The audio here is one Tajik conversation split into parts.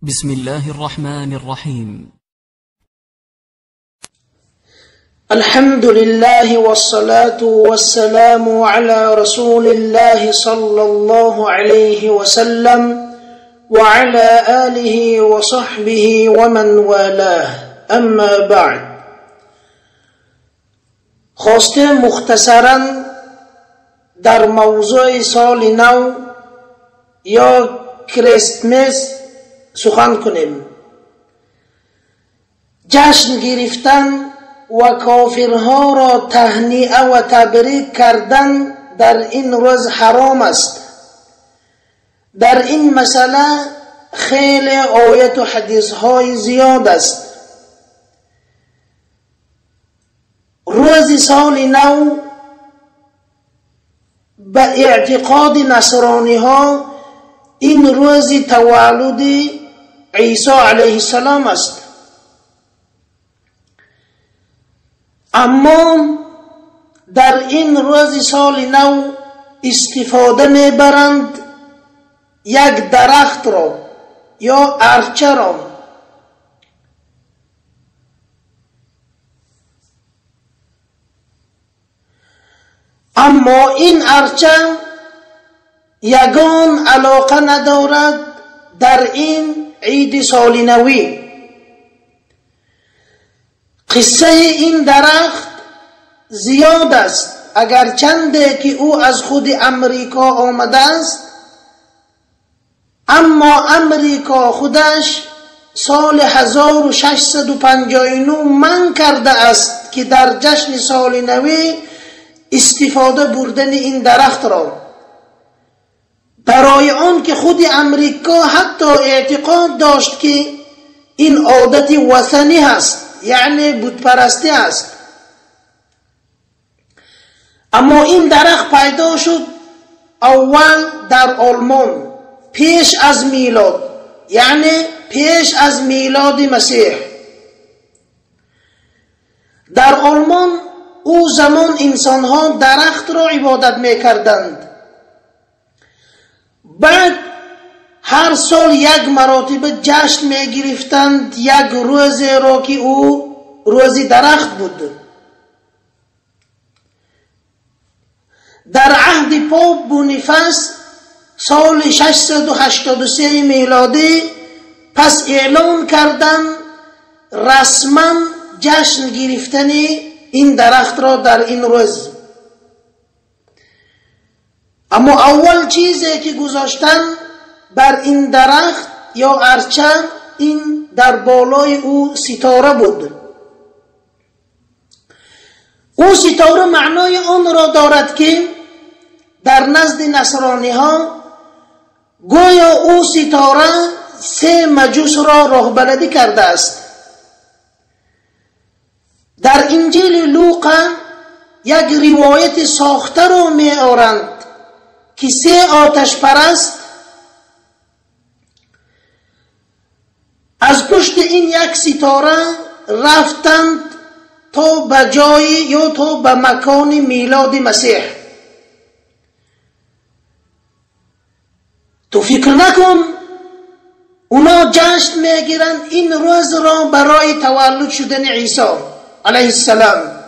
بسم الله الرحمن الرحيم. الحمد لله والصلاة والسلام على رسول الله صلى الله عليه وسلم وعلى آله وصحبه ومن والاه. أما بعد، خواستم مختصرا در موضوع سال نو یا کریسمس سخن کنیم. جشن گرفتن و کافرها را تهنیه و تبریک کردن در این روز حرام است. در این مسئله خیلی آیت و حدیث های زیاد است. روز سال نو به اعتقاد نصرانی ها این روز تولد عیسی علیه السلام است. اما در این روز سال نو استفاده میبرند یک درخت را یا ارچه را. اما این ارچه یگان علاقه ندارد در این عید سال نوی. قصه این درخت زیاد است، اگر چنده که او از خود امریکا آمده است، اما امریکا خودش سال 1659 منع کرده است که در جشن سال نوی استفاده بردن این درخت را، برای آن که خود امریکا حتی اعتقاد داشت که این عادت وثنی هست، یعنی بتپرستی است. اما این درخت پیدا شد اول در آلمان پیش از میلاد، یعنی پیش از میلاد مسیح. در آلمان او زمان انسانها درخت را عبادت میکردند. بعد هر سال یک مراتب جشن میگرفتند، یک روز را که او روز درخت بود. در عهد پاپ بونیفاس سال 683 میلادی پس اعلان کردند رسما جشن گرفتن این درخت را در این روز. اما اول چیزی که گذاشتن بر این درخت یا ارچه، این در بالای او ستاره بود. او ستاره معنای آن را دارد که در نزد نصرانی ها گویا او ستاره سه مجوس را راهبلدی کرده است. در انجیل لوقا یک روایت ساخته را می آورند که سه آتش پرست از پشت این یک ستاره رفتند تا به جای یا تا به مکان میلاد مسیح. تو فکر نکن اونا جشن میگیرند این روز را برای تولد شدن عیسی علیه السلام،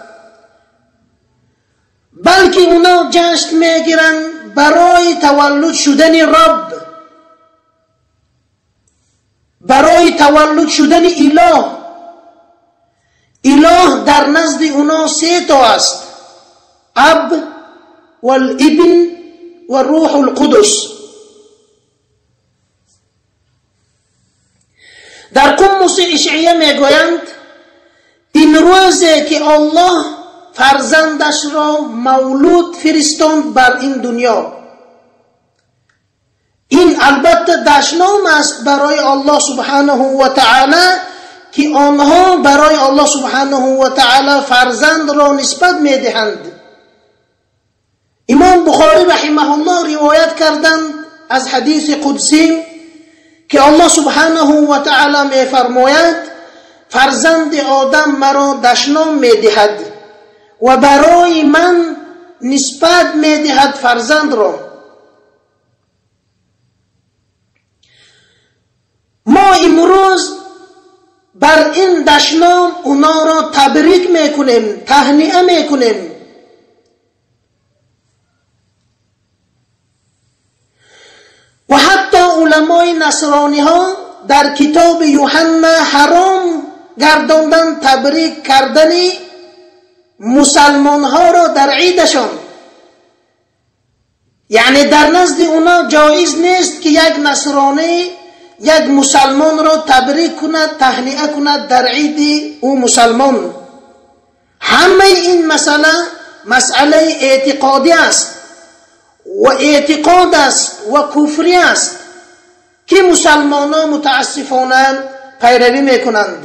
بلکه اونا جشن میگیرند برای تولد شدن رب، برای تولد شدن اله. اله در نزد اونا سه تا است: اب والابن و روح القدس. در قمص اشعیا میگویند این روزی که الله فرزندش را مولود فرستاند بر این دنیا، این البته دشنام است برای الله سبحانه و تعالی که آنها برای الله سبحانه و تعالی فرزند را نسبت میدهند. امام بخاری رحمه الله روایت کردند از حدیث قدسی که الله سبحانه و تعالی میفرماید فرزند آدم مرا دشنام میدهد و برای من نسبت میدهد فرزند را. ما имрӯз бар ин дашном онҳоро табрик мекунем, таҳния мекунем. Ва ҳатто уламои насрониҳо дар китоби Юҳанна ҳаром гардондан табрик кардани мусалмонҳоро дар идашон. Яъне дар назди онҳо ҷоиз нест ки як насронӣ як мусалмонро табрик кунад, таҳния кунад дар иди ӯ мусалмон. Ҳамаи ин масъала масъалаи эътиқодӣ аст ва эътиқод аст ва куфрӣ аст ки мусалмонҳо мутаассифона пайравӣ мекунанд.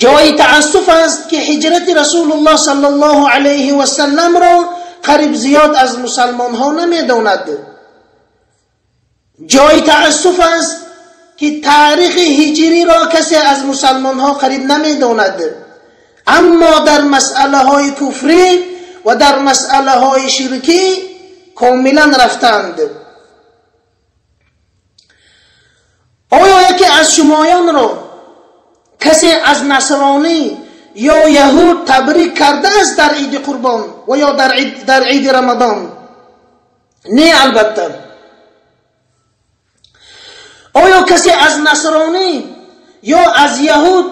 Ҷои таассуф аст ки ҳиҷрати Расулуллоҳ саллаллоҳу алайҳи васалламро қариб зиёд аз мусалмонҳо намедонад. Ҷои таассуф аст ки таърихи ҳиҷриро касе аз мусалмонҳо қариб намедонад. Аммо дар масъалаҳои куфрӣ ва дар масъалаҳои ширкӣ комилан рафтанд. Оё яке аз шумоёнро касе аз насронӣ ё яҳуд табрик кардааст дар иди қурбон ва ё дар иди Рамадон? Не, албатта. Оё касе аз насронӣ ё аз яҳуд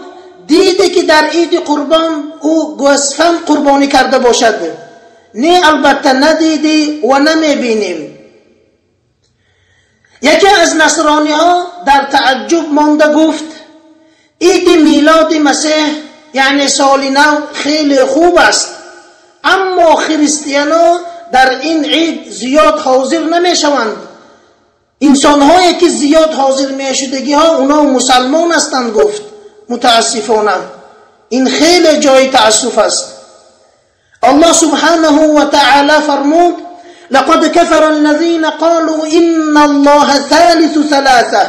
диде ки дар иди қурбон ӯ гӯсфанд қурбонӣ карда бошад? Не, албатта надидӣ ва намебинем. Яке аз насрониҳо дар тааҷҷуб монда гуфт: иди милоди Масеҳ, яъне соли нав, хеле хуб аст, аммо христиано дар ин ид зиёд ҳозир намешаванд. Инсонҳое ки зиёд ҳозир мешудагиҳо онҳо мусалмон ҳастанд, гуфт. Мутаассифона ин хеле ҷои таассуф аст. Аллоҳ субҳанаҳу ва таъала фармуд: لقد كفر الذين قالوا إن الله ثالث ثلاثة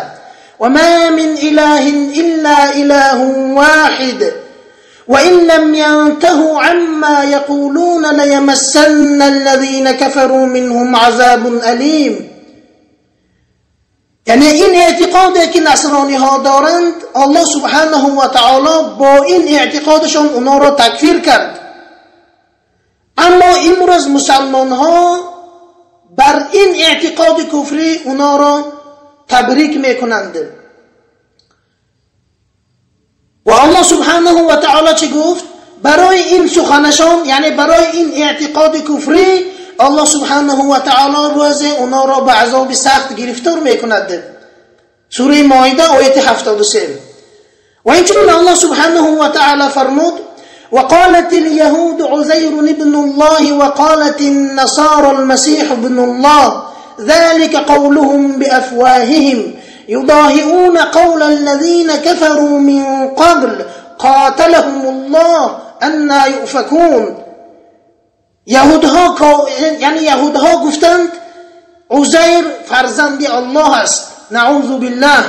وما من إله إلا إله واحد وإن لم ينتهوا عما يقولون ليمسن الذين كفروا منهم عذاب أليم. یعنی این اعتقادی که نصرانی ها دارند، الله سبحانه و تعالی با این اعتقادشان اونا را تکفیر کرد. اما امروز مسلمان ها بر این اعتقاد کفری اونا را تبریک میکنند. و الله سبحانه و تعالی چه گفت؟ برای این سخنشان، یعنی برای این اعتقاد کفری، الله سبحانه و تعالی روز اونا را به عذاب سخت گرفتار میکند. سوره مائده آیت 73. و اینچنین الله سبحانه و تعالی فرمود: وقالت اليهود عزير ابن الله وقالت النصارى المسيح ابن الله ذلك قولهم بأفواههم يضاهئون قول الذين كفروا من قبل قاتلهم الله أنى يؤفكون. یهودها، یعنی یهودها گفتند عزیر فرزند الله است، نعوذ بالله،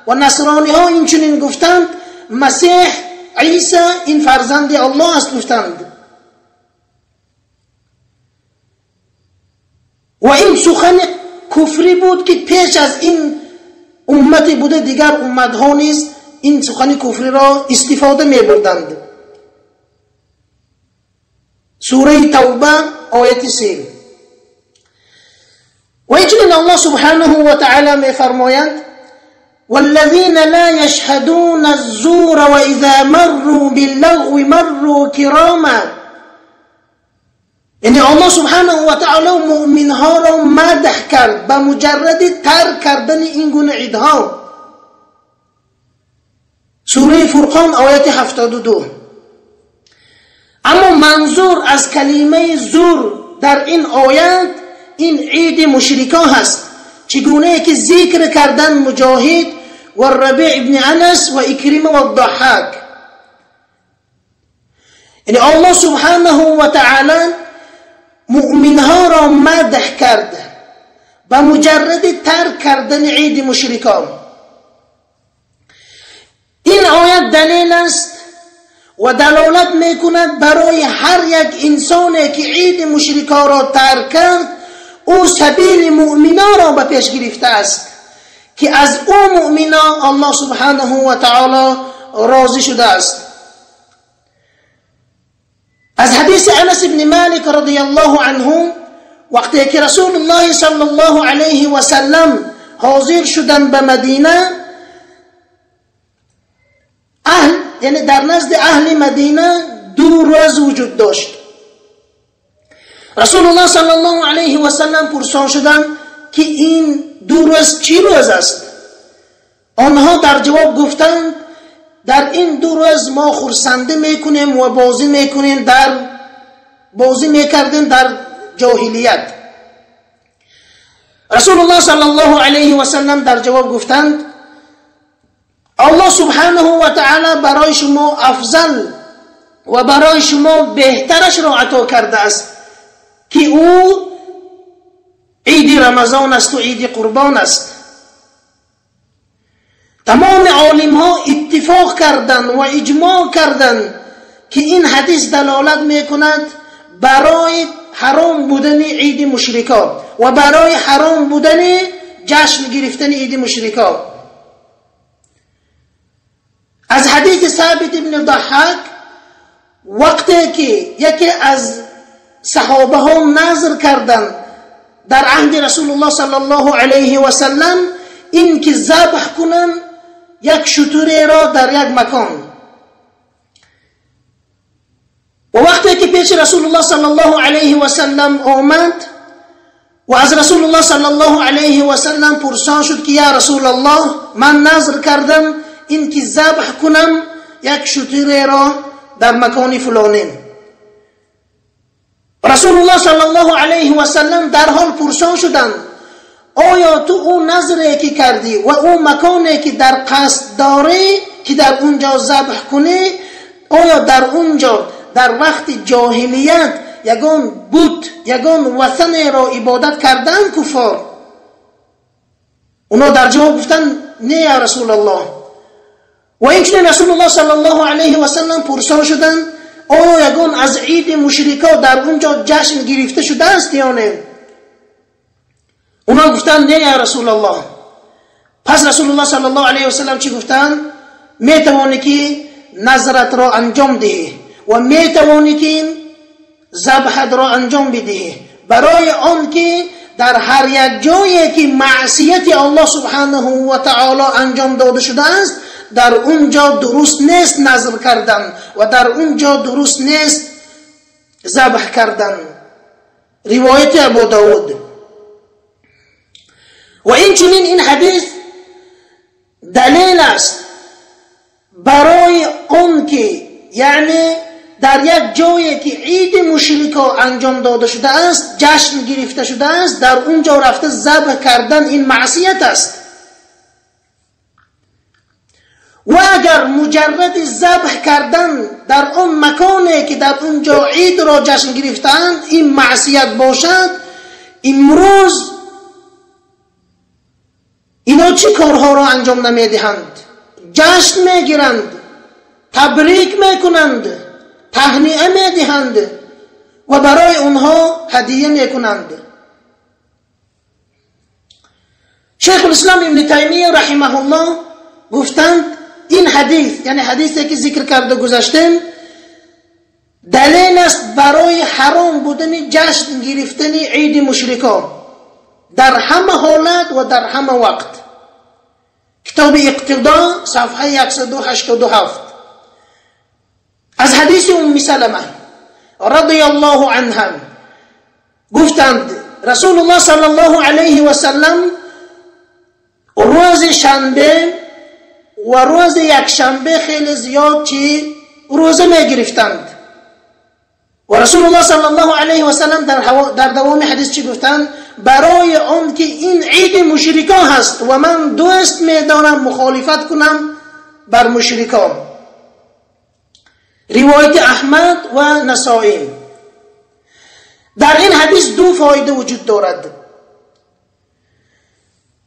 و نصرانی ها اینچنین گفتند مسیح عیسی این فرزند الله است گفتند. و این سخن کفری بود که پیش از این امتی بوده، دیگر امتها نیز این سخن کفری را استفاده می بردند. سوره توبه آیت 3. و اینچنین الله سبحانه و تعالی می فرمایند: والذین لا يشهدون الزور وإذا مروا باللغو مروا كراما. یعنی الله سبحانه و تعالی مؤمن ها را مدح کرد به مجرد ترک کردن این گونه عیدها. سوره فرقان آیت 72. اما منظور از کلمه زور در این آیت این عید مشرکان هست، چگونه که ذکر کردن مجاهد و ربیع ابن انس و اکرمه و الضحاک. یعنی الله سبحانه و تعالی مؤمنها را مدح کرد به مجرد ترک کردن عید مشرکان. این آیت دلیل است و دلالت میکند برای هر یک انسانی که عید مشرکان را ترک کرد، او سبیل مؤمنان را به پیش گرفته است ки аз ӯ муъминон Аллоҳ субҳанаҳу ва таоло розӣ шудааст. Аз ҳадиси Анас ибни Малик радияллоҳу анҳу вақте ки Расулуллоҳи саллаллоҳу алайҳи васаллам ҳозир шуданд ба Мадина, аҳл яъне дар назди аҳли Мадина ду рӯз вуҷуд дошт. Расулуллоҳ саллаллоҳу алайҳи васаллам пурсон шуданд ки ин ду рӯз чӣ рӯз аст? Онҳо дар ҷавоб гуфтанд дар ин ду рӯз мо хурсандӣ мекунем ва бозӣ мекунем, дар бозӣ мекардем дар ҷоҳилият. Расулуллоҳ саллаллоҳу алайҳи васаллам дар ҷавоб гуфтанд Аллоҳ субҳанаҳу ва таъала барои шумо афзал ва барои шумо беҳтарашро ато кардааст ки ӯ иди Рамазон аст ва иди Қурбон аст. Тамоми олимҳо иттифоқ карданд ва иҷмоъ карданд ки ин ҳадис далолат мекунад барои ҳаром будани иди мушрикон ва барои ҳаром будани ҷашн гирифтани иди мушрикон. Аз ҳадиси Собит ибни Даҳҳак вақте ки яке аз саҳобаҳо назр карданд дар аҳди Расулуллоҳ саллаллоҳу алайҳи васаллам ин ки забҳ кунанд як шутуреро дар як макон. Ва вақте ки пеши Расулуллоҳ саллаллоҳу алайҳи васаллам омад ва аз Расулуллоҳ саллаллоҳу алайҳи васаллам пурсон шуд ки я Расулаллоҳ, ман назр кардам ин ки забҳ кунам як шутуреро дар макони фулонӣ. Расулуллоҳ саллаллоҳу алайҳи васаллам дарҳол пурсон шуданд оё ту ӯ назре ки кардӣ ва ӯ маконе ки дар қасд дорӣ ки дар он ҷо забҳ кунӣ, оё дар он ҷо дар вақти ҷоҳилият ягон бут, ягон ватанеро ибодат карданд куффор? Оно дар ҷавоб гуфтанд не я Расулаллоҳ. Ва инчунин Расулуллоҳ саллаллоҳу алайҳи васаллам пурсон шуданд оё ягон аз иди мушрико дар он ҷо ҷашн гирифта шудааст ё не? Оно гуфтанд не я Расулаллоҳ. Пас Расулуллоҳ саллаллоҳу алайҳи васаллам чӣ гуфтанд? Метавонӣ ки назратро анҷом диҳӣ ва метавонӣ ки забҳатро анҷом бидиҳӣ, барои он ки дар ҳар як ҷое ки маъсияти Аллоҳ субҳанаҳу ва таоло анҷом дода шудааст, дар он ҷо дуруст нест назр кардан ва дар он ҷо дуруст нест забҳ кардан. Ривояти Абу Давуд. Ва инчунин ин ҳадис далел аст барои он ки яъне дар як ҷое ки иди мушрико анҷом дода шудааст, ҷашн гирифта шудааст, дар он ҷо рафта забҳ кардан ин маъсият аст. Ва агар муҷарради забҳ кардан дар он маконе ки дар он ҷо идро ҷашн гирифтаанд ин маъсият бошад, имрӯз ино чӣ корҳоро анҷом намедиҳанд? Ҷашн мегиранд, табрик мекунанд, таҳниа медиҳанд ва барои онҳо ҳадия мекунанд. Шайхулислом ибни Таймия раҳимаҳуллоҳ гуфтанд ин ҳадис, яъне ҳадисе ки зикр карда гузаштем, далел аст барои ҳаром будани ҷашн гирифтани иди мушрикон дар ҳама ҳолат ва дар ҳама вақт. Китоби Иқтидо, сафҳаи 187. Аз ҳадиси Умми Салама радияллоҳу анҳа гуфтанд Расулуллоҳ саллаллоҳу алайҳи васаллам рӯзи шанбе ва рӯзи якшанбе хеле зиёд чӣ рӯза мегирифтанд. Ва Расулуллоҳ саллаллоҳу алайҳи васаллам дар давоми ҳадис чӣ гуфтанд? Барои он ки ин иди мушрикон ҳаст ва ман дӯст медорам мухолифат кунам бар мушрикон. Ривояти Аҳмад ва Насоӣ. Дар ин ҳадис ду фоида вуҷуд дорад.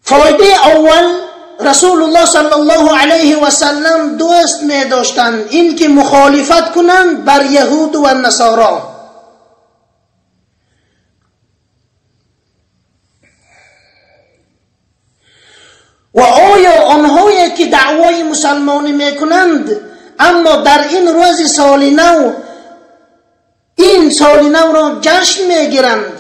Фоидаи аввал, Расулуллоҳ саллаллоҳу алайҳи васаллам дӯст медоштанд ин ки мухолифат кунанд бар яҳуд ва насоро. Ва که دعوای مسلمانی میکنند اما در این روز سال نو این سال نو را جشن میگیرند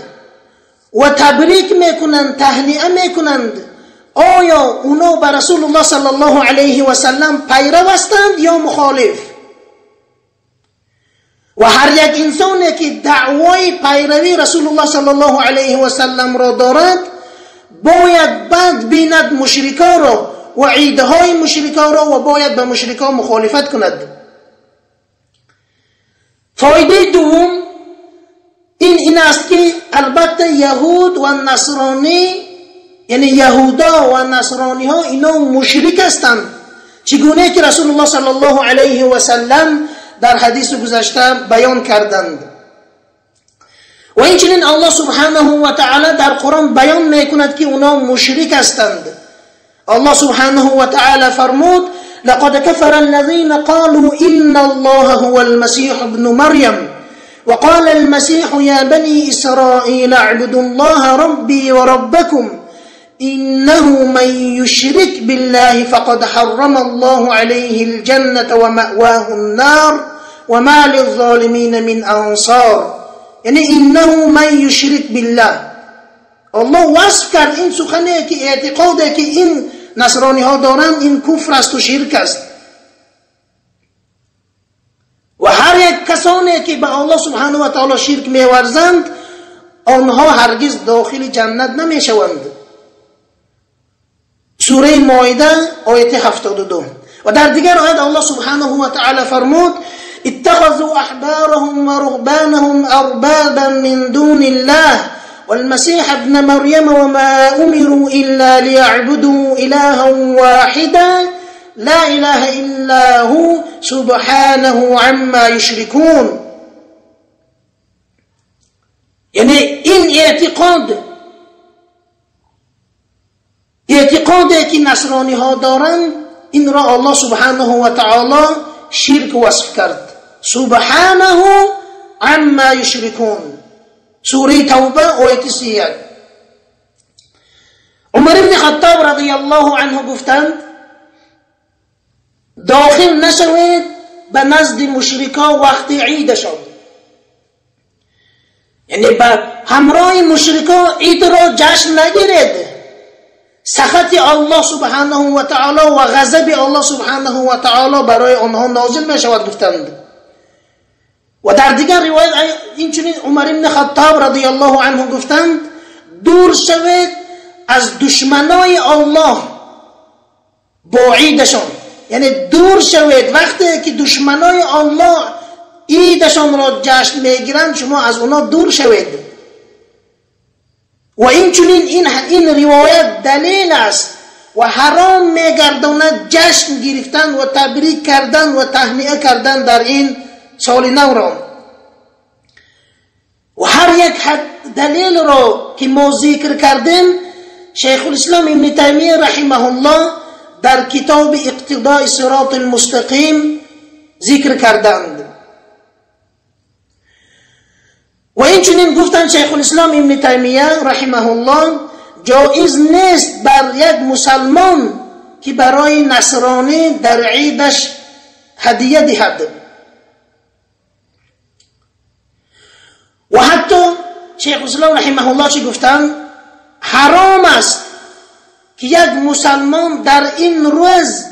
و تبریک میکنند، تهنئه میکنند، آیا اونا به رسول الله صلی الله علیه و سلم پیرو هستند یا مخالف؟ و هر یک انسانی که دعوای پیروی رسول الله صلی الله علیه و سلم را دارد باید بد بیند مشرکان را و عیدهای مشرکان را و باید به مشرکان مخالفت کند. فایده دوم این است که البته یهود و نصرانی، یعنی یهودا و نصرانی ها اینا مشرک هستند، چگونه که رسول الله صلی الله علیه و سلم در حدیث گذشته بیان کردند. و اینچنین الله سبحانه و تعالی در قرآن بیان میکند که اونا مشرک هستند. الله سبحانه و تعالی فرمود: لقد كفر الذين قالوا إن الله هو المسيح ابن مريم وقال المسيح يا بني إسرائيل اعبدوا الله ربي وربكم إنه من يشرك بالله فقد حرم الله عليه الجنة ومأواه النار وما للظالمين من أنصار. یعنی إنه من يشرك بالله، الله وصف کرد این سخنه که اعتقاده که این نصرانی ها دارند این کفر است و شرک است. و هر یک کسانی که به الله سبحانه و تعالی شرک میورزند آنها هرگز داخل جنت نمیشوند. سوره مائده آیت 72. و در دیگر آیت الله سبحانه و تعالی فرمود: اتخذوا احبارهم ورهبانهم اربابا من دون الله والمسيح ابن مريم وما أمروا إلا ليعبدوا إلها واحدا لا إله إلا هو سبحانه عما يشركون. یعنی این اعتقادی که نصرانی ها دارند این را الله سبحانه و تعالی شرک وصف کرد. سبحانه عما یشرکون، سوره توبه آیت 31. عمر بن خطاب رضی الله عنه گفتند: داخل نشوید به نزد مشرکا وقت عیدشان، یعنی به همراه مشرکا عید را جشن نگیرید. سخط الله سبحانه و تعالی و غضب الله سبحانه و تعالی برای آنها نازل می شود گفتند. و در دیگر روایت اینچنین عمر بن خطاب رضی الله عنه گفتند: دور شوید از دشمنای الله با عیدشان، یعنی دور شوید وقتی که دشمنای الله عیدشان را جشن میگیرند شما از اونا دور شوید. و اینچنین این روایت دلیل است و حرام میگرداند جشن گرفتن و تبریک کردن و تهنئه کردن در این سال نو را. و هر یک دلیل را که ما ذکر کردیم شیخ الاسلام ابن تیمیه رحمه الله در کتاب اقتضاء صراط المستقیم ذکر کردند. و اینچنین گفتند شیخ الاسلام ابن تیمیه رحمه الله: جایز نیست بر یک مسلمان که برای نصرانی در عیدش هدیه دهد. و حتی شیخ الاسلام رحمه الله چی گفتند؟ حرام است که یک مسلمان در این روز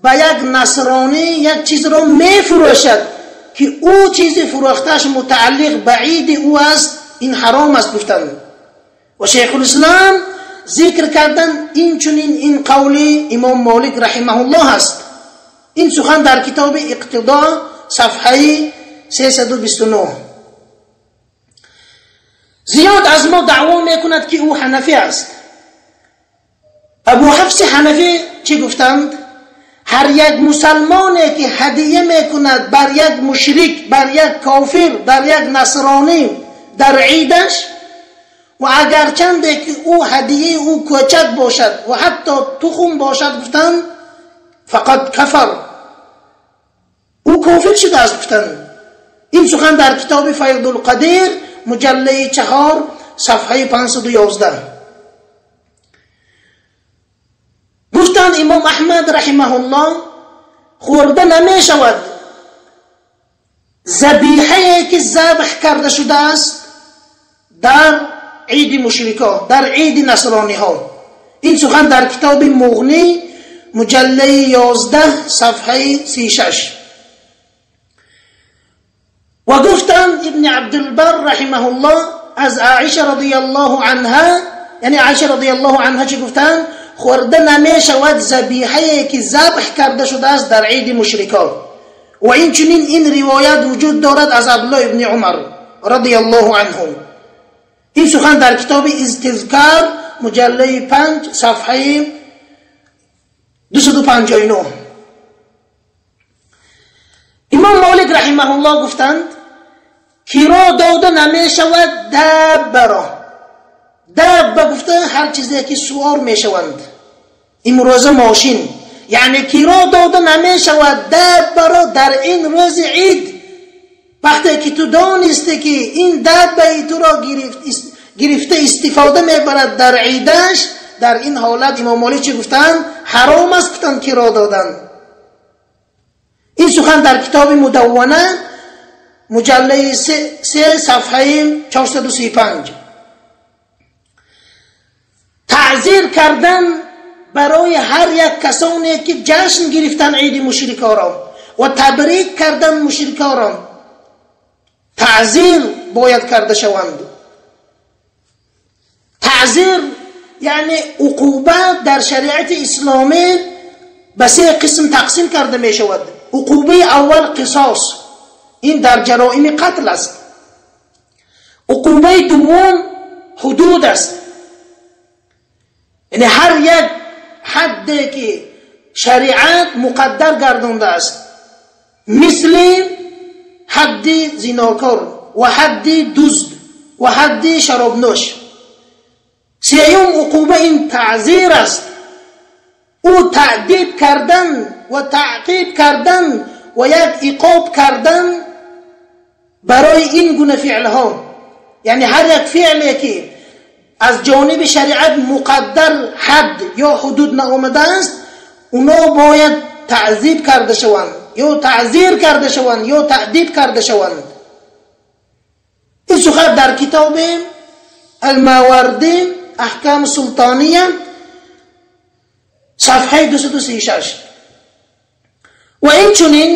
به یک نصرانی یک چیز را میفروشد که او چیز فروختش متعلق به عید او است، این حرام است گفتند. و شیخ الاسلام ذکر کردن این چنین این قول امام مالک رحمه الله است. این سخن در کتاب اقتضا صفحه 329. زیاد از ما دعوا میکند که او حنفی است. ابو حفص حنفی چی گفتند؟ هر یک مسلمانی که هدیه میکند بر یک مشرک، بر یک کافر، بر یک نصرانی در عیدش، و اگر چنده که او هدیه او کوچک باشد و حتی تخم باشد، گفتند فقط کفر، او کافر شده است گفتند. این سخن در کتاب فیض القدیر مجله 4 صفحه 511. Гуфтанд Имом Аҳмад раҳимаҳуллоҳ хӯрда намешавад забиҳае ки забҳ карда шудааст дар иди мушрикҳо, дар иди насрониҳо. Ин сухан дар китоби Муғнӣ муҷаллаи 11 сафҳаи 36. Ва гуфтанд Ибни Абдулбар раҳимаҳуллоҳ аз Аиша радияллоҳу анҳа, яъне Аиша радияллоҳу анҳа чӣ гуфтанд? Хӯрда намешавад забиҳае ки забҳ карда шудааст дар иди мушрикҳо. Ва инчунин ин ривоят вуҷуд дорад аз Абдуллоҳ ибни Умар радияллоҳу анҳу. Ин сухан дар китоби Истизкар муҷаллаи 5 сафҳаи 259. Имом Молик раҳимаҳуллоҳ гуфтанд киро дода намешавад даббаро. Дабба гуфта ҳар чизе ки суор мешаванд, имрӯза мошин, яъне киро дода намешавад даббаро дар ин рӯзи ид, вақте ки ту донисте ки ин даббаи туро гирифта истифода мебарад дар идаш, дар ин ҳолат Имом Молик чӣ гуфтанд? Ҳаром аст гуфтанд киро додан. Ин сухан дар китоби Мудаввана муҷаллаи 3 сафҳаи 435. Таъзир кардан барои ҳар як касоне ки ҷашн гирифтан иди мушрикоро ва табрик кардан мушрикоро таъзир бояд карда шаванд. Таъзир яъне уқубат дар шариати исломӣ ба се қисм тақсим карда мешавад. Уқубаи аввал қисос, ин дар ҷароими қатл аст. Уқубаи дуввум ҳудуд аст, яъне ҳар як ҳадде ки шариат муқаддар гардондааст, мисли ҳадди зинокор ва ҳадди дузд ва ҳадди шаробнӯш. Сеюм уқуба ин таъзир аст, ӯ таъдиб кардан ва таъқиб кардан ва як иқоб кардан барои ин гуна феълҳо, яъне ҳар як феъле ки аз ҷониби шариат муқаддар ҳад ё ҳудуд наомадааст, уно бояд таъзиб карда шаванд ё таъзир карда шаванд ё таъдиб карда шаванд. Ин сухан дар китоби Алмавардӣ Аҳкам Султония сафҳаи 236. Ва инчунин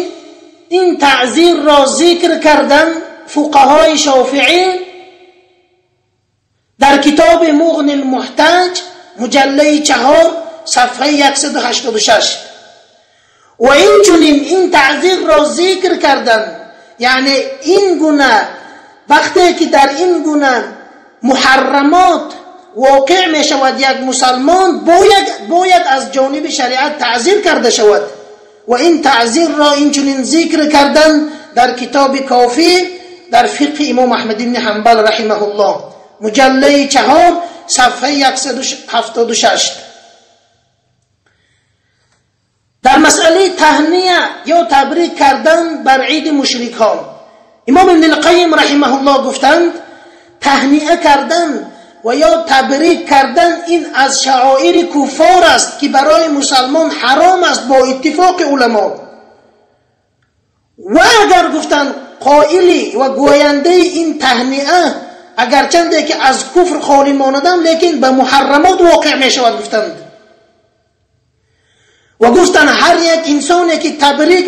ин таъзирро зикр кардан фуқаҳои шофиӣ дар китоби Муғни лмуҳтаҷ муҷаллаи 4 сафҳаи 186. Ва инчунин ин таъзирро зикр кардан, яъне ин гуна вақте ки дар ин гуна муҳаррамот воқеъ мешавад як мусалмон бояд аз ҷониби шариат таъзир карда шавад. Ва ин таъзирро инчунин зикр кардан дар китоби Кофӣ дар фиқҳи Имом Аҳмад ибни Ҳанбал раҳимаҳуллоҳ муҷаллаи 4 сафҳаи 176. Дар масъалаи таҳния ё табрик кардан бар иди мушрикҳо Имом Ибни Алқайим раҳимаҳуллоҳ гуфтанд таҳния кардан ва ё табрик кардан ин аз шаоири куффор аст ки барои мусалмон ҳаром аст бо иттифоқи уламо. Ва агар гуфтанд қоили ва гӯяндаи ин таҳния агарчанде ки аз куфр холӣ монадам, лекин ба муҳаррамот воқеъ мешавад гуфтанд. Ва гуфтанд ҳар як инсоне ки табрик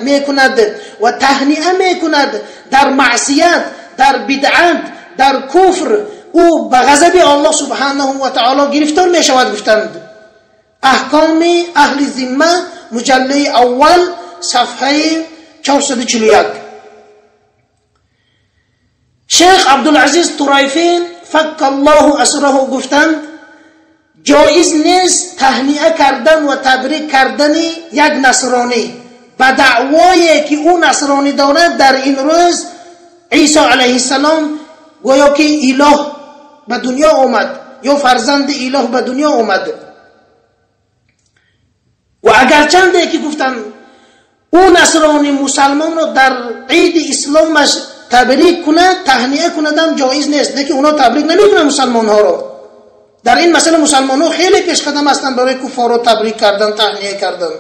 мекунад ва таҳния мекунад дар маъсият, дар бидъат, дар куфр, ӯ ба ғазаби Аллоҳ субҳанаҳу ва таоло гирифтор мешавад гуфтанд. Аҳкоми аҳли зимма муҷаллаи аввал сафҳаи 441. Шейх Абдулазиз Турайфин факка Аллоҳу асраҳу гуфтанд ҷоиз нест таҳния кардан ва табрик кардани як насронӣ ба даъвое ки ӯ насронӣ дорад дар ин рӯз Исо алайҳиссалом гӯё ки илоҳ ба дунё омад ё фарзанди илоҳ ба дунё омад. Ва агарчанде ки гуфтанд ӯ насрони мусалмонро дар иди исломаш табрик кунад, таҳния кунадам ҷоиз нест, лекин онҳо табрик намекунанд мусалмонҳоро Дар ин масъала мусулмонон хеле пешқадам ҳастанд барои куффорро табрик кардан, таҳния кардан.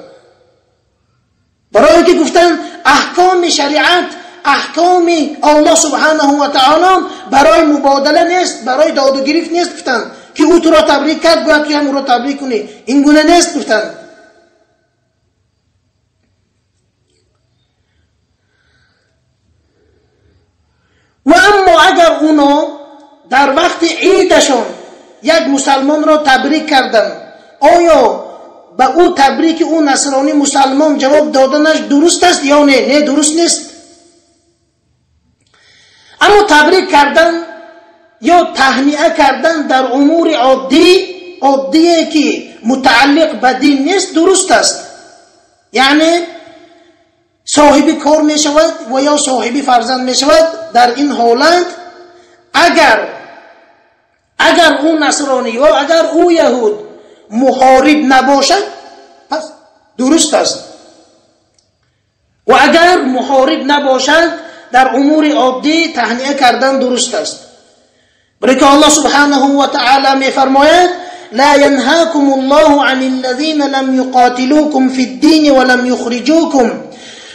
Барои инки гуфтанд аҳкоми шариат, аҳкоми Аллоҳ субҳонаҳу ва таъоло барои мубодала нест, барои доду гирифт нест. Гуфтанд ки ӯ туро табрик кард, бояд ту ҳам ӯро табрик кунӣ. Ин гуна нест гуфтанд. Ва аммо агар уно дар вақти идашон як мусулмонро табрик карданд, оё ба ӯ табрики ӯ насронӣ мусулмон ҷавоб доданаш дуруст аст ё не? Не, дуруст нест. Аммо табрик кардан ё таҳния кардан дар умури оддӣ, оддие ки мутааллиқ ба дин нест, дуруст аст. Яъне соҳиби кор мешавад ва ё соҳиби фарзанд мешавад. Дар ин ҳолат агар ӯ насронӣ ё агар ӯ яҳуд муҳориб набошад, пас дуруст аст. Ва агар муҳориб набошад, дар умури оддӣ таҳния кардан дуруст аст. Барои ки Аллоҳ субҳонаҳу ва таъоло мефармояд: لا ينهاكم الله عن الذين لم يقاتلوكم في الدين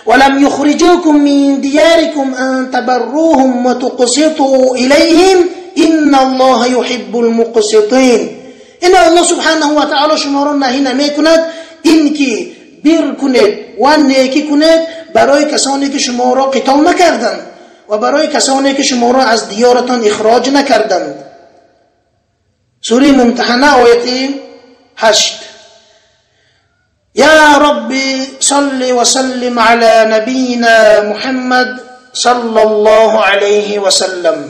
ولم يخرجوكم من دياركم أن تبروهم وتقسطوا إليهم إن الله يحب المقسطين. إن الله سبحانه وتعالى شما را نهی نمی‌کند اینکه بر کنید و نیکی کنید برای کسانی که شما را قتال نکردند و برای کسانی که شما را از دیارتان اخراج نکردند. سوره ممتحنه آیه 8. یا رب صل وسلم على نبینا محمد صلى الله عليه وسلم.